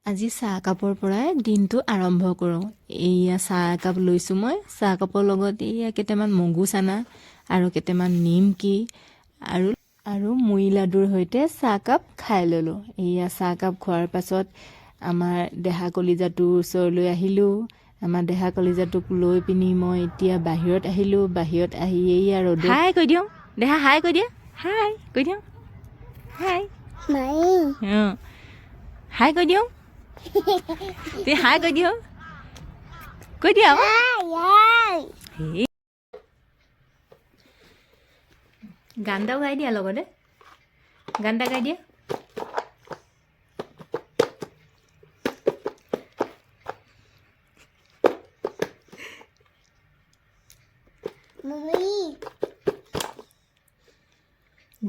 আজি চাহ কাপৰ পৰাই দিনটো আৰম্ভ কৰোঁ। এইয়া চাহ একাপ লৈছোঁ মই। চাহ কাপৰ লগত এইয়া কেইটামান মগু চানা আৰু কেইটামান নিমকি আৰু আৰু মুড়ি লাডুৰ সৈতে চাহকাপ খাই ল'লোঁ। এইয়া চাহকাপ খোৱাৰ পাছত আমাৰ দেহা কলিজাটোৰ ওচৰলৈ আহিলোঁ। আমাৰ দেহা কলিজাটোক লৈ পিনি মই এতিয়া বাহিৰত আহিলোঁ। বাহিৰত আহি এইয়া ৰ'দত হাই কৈ দিওঁ। দেহা, হাই কৈ দিয়া, হাই কৈ দিওঁ, হাই। অঁ, হাই কৈ দিওঁ। তুমি হাই কৈ দিওঁ, কৈ দিয়া আকৌ। হেই, গান এটাও গাই দিয়া লগতে, গান এটা গাই দিয়া।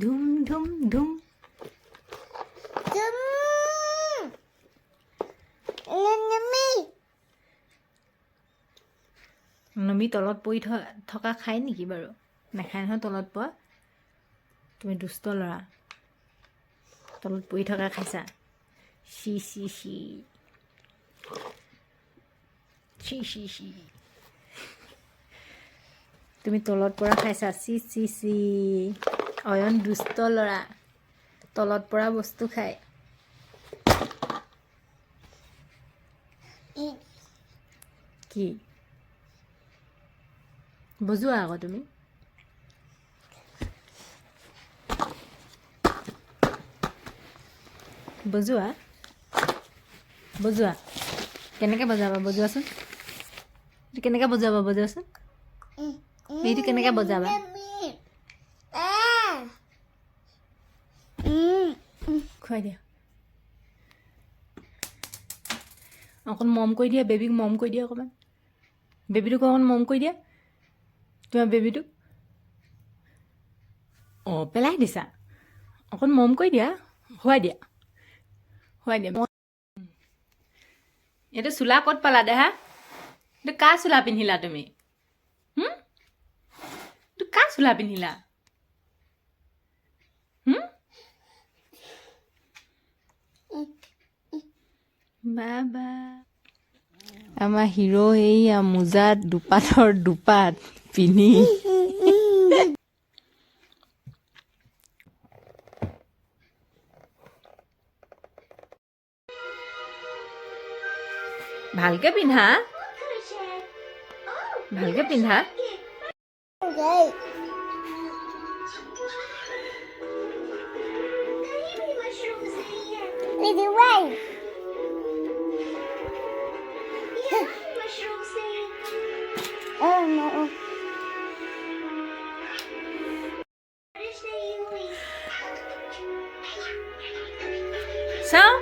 ধুম ধুম ধুম। নমি তলত পৰি থকা খায় নেকি বাৰু? নাখায় নহয় তলত পৰা। তুমি দুষ্ট ল'ৰা, তলত পৰি থকা খাইছা। C C C C C C, তুমি তলত পৰা খাইছা। চি চি চি, অয়ন দুষ্ট ল'ৰা, তলত পৰা বস্তু খায়। কি বজোৱা আকৌ তুমি? বজোৱা, বজোৱা। কেনেকৈ বজাবা বজোৱাচোন। এইটো কেনেকৈ বজাবা বজোৱাচোন। এইটো কেনেকৈ বজাবা? খুৱাই দিয়া অকণ, মৰম কৰি দিয়া বেবীক, মৰম কৰি দিয়া অকণমান। বেবীটোক অকণ মৰম কৰি দিয়া, তোমাৰ বেবীটোক। অঁ, পেলাই দিছা। অকণ মৰম কৰি দিয়া, শুৱাই দিয়া, শুৱাই দিয়া। এইটো চোলা ক'ত পালা দেহা? এইটো কাৰ চোলা পিন্ধিলা তুমি? এইটো কাৰ চোলা পিন্ধিলা? বাবা, আমাৰ হিৰ' এইয়া মোজাত দুপাতৰ দুপাত পিন্ধি। ভালকে পিন্ধা, ভালকে পিন্ধা। চাওঁ।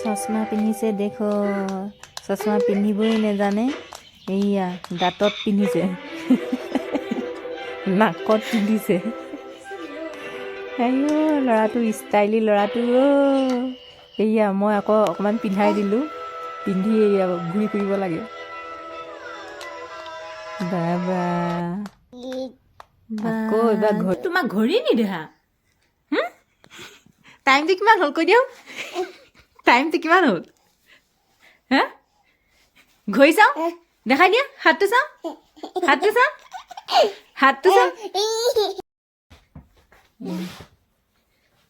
চশমা পিন্ধিছে দেখ। চশমা পিন্ধিবই নেজানে। এইয়া দাঁতত পিন্ধিছে, নাকত পিন্ধিছে। আইঅ, ল'ৰাটো ষ্টাইলি ল'ৰাটো। এইয়া মই আকৌ অকণমান পিন্ধাই দিলোঁ। পিন্ধি এইয়া ঘূৰি ফুৰিব লাগে। বাবা, আকৌ এবাৰ ঘৰ তোমাক ঘড়ী নিদেহা। টাইমটো কিমান হ'ল কৈ দিয়ক। টাইমটো কিমান হ'ল? হা, ঘড়ী চাওঁ, দেখাই দিয়া। হাতটো চাওঁ, হাতটো চাওঁ, হাতটো চাওঁ।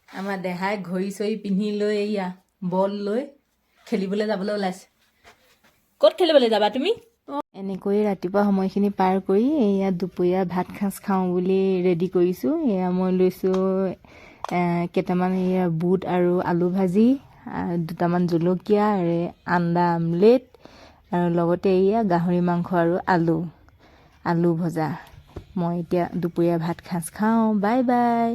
আমাৰ দেহাই ঘড়ী চৰি পিন্ধি লৈ এইয়া বল লৈ খেলিবলৈ যাবলৈ ওলাইছে। ক'ত খেলিবলৈ যাবা তুমি? এনেকৈয়ে ৰাতিপুৱা সময়খিনি পাৰ কৰি এয়া দুপৰীয়া ভাত সাঁজ খাওঁ বুলি ৰেডি কৰিছোঁ। এয়া মই লৈছোঁ কেইটামান এয়া বুট আৰু আলু ভাজি, দুটামান জলকীয়া আৰু আণ্ডা আমলেট আৰু লগতে এয়া গাহৰি মাংস আৰু আলু আলু ভজা। মই এতিয়া দুপৰীয়া ভাত সাঁজ খাওঁ। Bye bye.